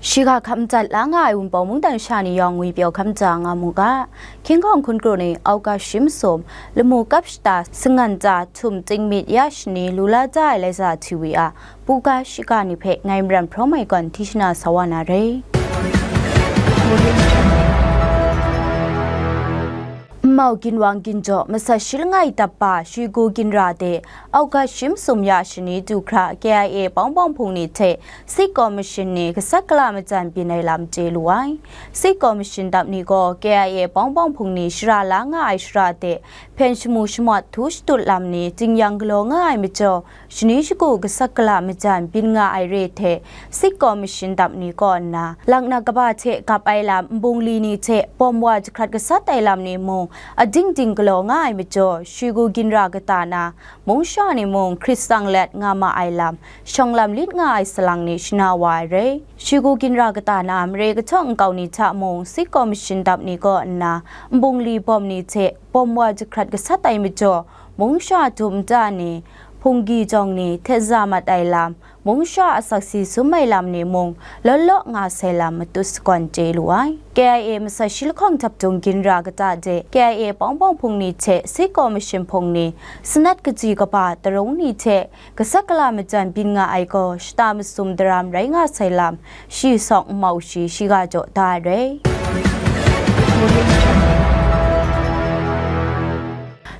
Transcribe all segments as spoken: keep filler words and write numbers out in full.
Shiga hkam dat la nga ai Wunpawng mungdan sha ni yawng ngwi pyaw hkam ja nga mu ga. Hkying hkawng hkun kru ni auga shi masum, lamu kap shata, sangan ja, htum, tingmyit ya shani, lu la da ai Laiza T V a buga shiga ni hpe ngai Maram Hprawng Mai gawn hti shana sa wa na re. Nmau ginwang ginjaw masat shi langai dap ba Shigu Ginra de auga shi masum ya shani du hkra K I A bawng bawng hpung ni hte State Commission ni gasat gala majan byin ai lam chye lu ai. State Commission dap ni gaw K I A bawng bawng hpung ni shara la nga ai shara de hpyen shamu shamawt htu shatut lam ni jing-yang galaw nga ai majaw, shani shagu gasat gala majan byin nga ai re hte, State Commission dap ni kaw nna, laknak kaba hte gap ai lam nbungli ni hte bawm wa jahkrat gasat ai lam ni mung, ading ding galaw nga ai majaw, Shigu Ginra kata na, mungsha ni mung hkrit tsang let nga ma ai lam, shawng lam lit nga ai salang ni shana wa ai re. Shigu Ginra kata na, mare kahtawng nkau ni hta mung, State Commission dap ni kaw nna, nbungli bawm ni hte bawm wa jahkrat gasat ai majaw, mungsha dum nta ni, hpunggi jawng ni htet za mat ai lam, mungsha asak si sum ai lam ni mung, law law nga sai lam matut sagawn chye lu ai. K I A masat shi lahkawng dap dung Ginra kata de, K I A bawng bawng hpung ni hte State Commission hpung ni, sanat kaji kaba tarung ni hte gasat gala majan byin nga ai gaw, shata masum daram rai nga sai lam, shi sawng nmau shi shiga jaw da ai re.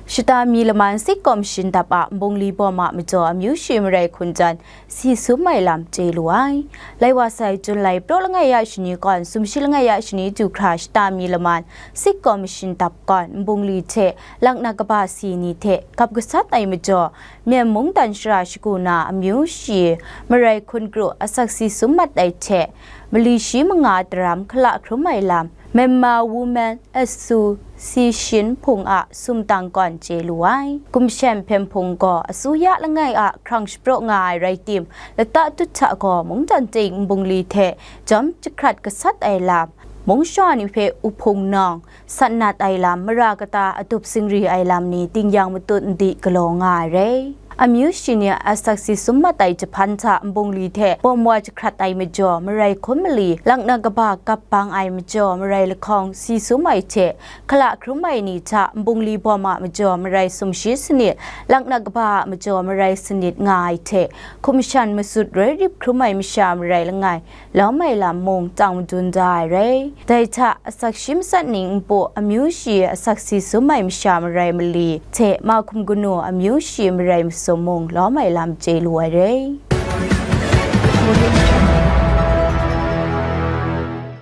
Shata mi laman State Commission dap a nbungli bawm a majaw amyu shi marai hkun jan si sum ai lam chye lu ai. Lai wa sai Jun lai praw langai ya shani kawn sumshi langai ya shani du hkra shata mi laman State Commission dap kawn nbungli hte laknak kaba si ni hte gap gasat ai majaw, Myen mungdan shara shagu na amyu shi marai hkun kru asak si sum mat ai hte, mali shi manga daram hkala hkrum ai lam, Myanmar Women Association hpung a sumtang kawn chye lu ai. Kumshen hpyen hpung gaw asuya langai a hkrang shapraw nga ai rai tim, lata tut hta gaw mungdan ting nbungli hte jawm jahkrat gasat ai lam, mungsha ni hpe uhpung nawng, sat nat ai lam, mara kata adup singri ai lam ni ting yang matut ndi galaw nga ai re. Amyu shi ni a asak si sum mat ai jahpan hta nbungli hte bawm wa jahkrat ai majaw, marai hkum mali, laknak kaba gap bang ai majaw, marai lahkawng si sum ai hte, hkala hkrum ai ni hta nbungli bawm a majaw, marai sumshi sanit, laknak kaba a majaw, marai sanit nga ai hte, hkum shan masut roi rip hkrum ai masha marai langai, lawm ai lam mung tang madun da ai re. Dai hta asak shi matsat ning npu amyu shi asak si sum ai masha marai mali hte mahkum kanu amyu shi marai masum mung lawm ai lam chye lu ai re.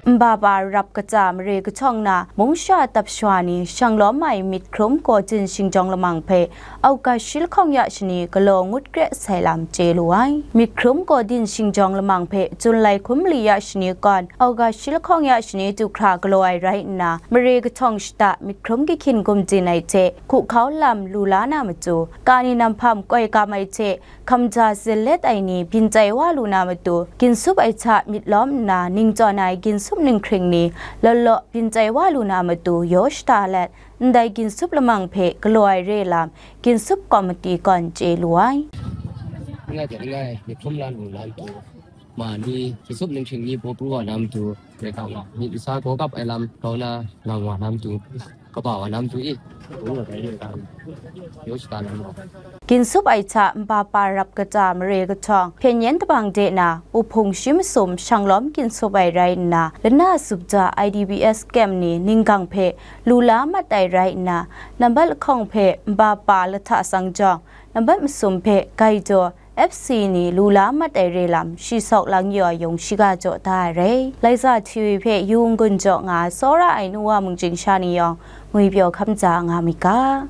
Nba pa rap kata mare kahtawng na mungsha dap shawa ni shang lawm ai myit hkrum kaw din shingjawng lamang hpe auga shi lahkawng ya shani galaw ngut kre sai lam chye lu ai. Myit hkrum kaw din shingjawng lamang hpe Jun lai hkum mali ya shani kawn, auga shi lahkawng ya shani du hkra galaw ai rai nna, mare kahtawng shata myit hkrum kahkyin gumdin ai hte, hkuhkau lam lu la na matu, kani nam hpam koi kam ai hte, hkamja zillet ai ni byin chye wa lu na matu, ginsup ai hta myit lawm nna, ningchyawn ai ginsup ninghkring ni law law byin chye wa lu na matu, yaw shada let, ndai ginsup lamang hpe galaw ai re lam, ginsup komiti gawn chye lu ai. Langai hte langai, myit hkrum la lu na matu, ma ni, ginsup ninghkring ni baw pru wa na matu, myit lasa gaw kap ai lam, grau na, ngang wa na matu, kaba wa na matu e, yaw shada na matu. Ginsup ai hta nba pa rap kata mare kahtawng, hpyen yen dabang de na, uhpung shi masum shang lawm ginsup ai rai nna, lana sup da I D P S camp ni ninggang hpe lu la mat ai rai nna, nambat lahkawng hpe nba pa lahta sang jawng, nambat masum hpe gaidaw, F C ni lu la mat ai re lam, shi sawk lang yaw ai yung shiga jaw da ai re. Laiza T V hpe yu n-gun jaw nga ai tsawra ai nu wa mungchying sha ni yawng, ngwi pyaw hkam ja nga myit ga.